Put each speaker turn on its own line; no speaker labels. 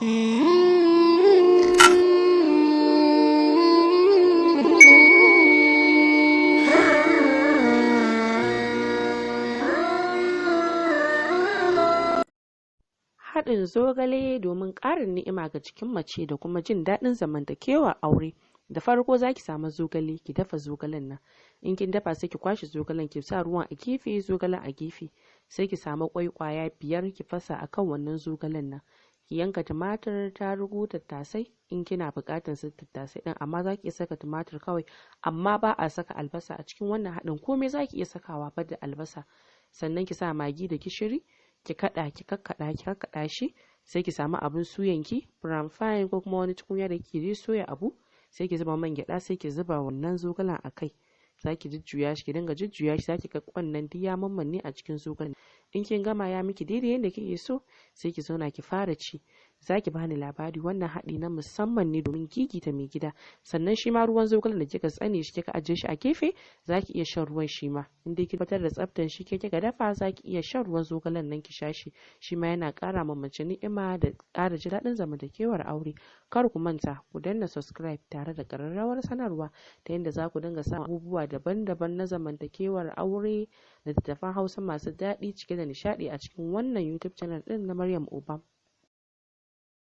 Haɗin zogale domin ƙarin ni'ima ga jikin mace da kuma jin daɗin zamantakewar aure. Da farko za ki samu zogale, ki dafa zogalen nan. In kin dafa, sai ki kwashe zogalen, ki sa ruwan a gefe, zogalen a gefe. Sai ki samu ƙwai ƙwaya 5 ki fasa akan wannan zogalen nan. Ki yanka tumatir, tarugu, tattasai in kina buƙatar su tattasai ɗin, amma za ki iya saka tumatir kawai, amma ba a saka albasa a cikin wannan haɗin. Komai za ki iya sakawa da albasa. Sannan ki sa magi da gishiri, ki kaɗa, ki kakkaɗa, ki kakkaɗa shi. Sai ki samu abin suyan ki, frying ko kuma wani tukunya da kike dai soya abu, sai ki zuba man gyaɗa, sai ki zuba wannan zogalen a kai. Za ki jujjuya shi, ki dinga jujjuya shi, za ki ga kwan nan duk ya mammanne a cikin zogalen. In kin gama ya miki daidai yadda kike so, sai ki zauna ki fara ci. Za ki bani labari. Wannan haɗi na musamman ne domin gigita mai gida. Sannan shi ma ruwan zogalen da kika tsane shi, kika ajiye shi a gefe, za ki iya shan ruwan shi ma. In dai kin tabbatar da tsaftan shi ke kika dafa, za ki iya shan ruwan zogalen nan ki sha shi. Shi ma yana ƙara ma mace ni'ima da ƙara jin daɗin zamantakewar aure. Kar ku manta ku danna subscribe tare da ƙararrawar sanarwa, ta yadda za ku dinga samun abubuwa daban-daban na zamantakewar aure da littattafan Hausa masu daɗi cike da nishaɗi a cikin wannan YouTube channel ɗin na Maryam Obam.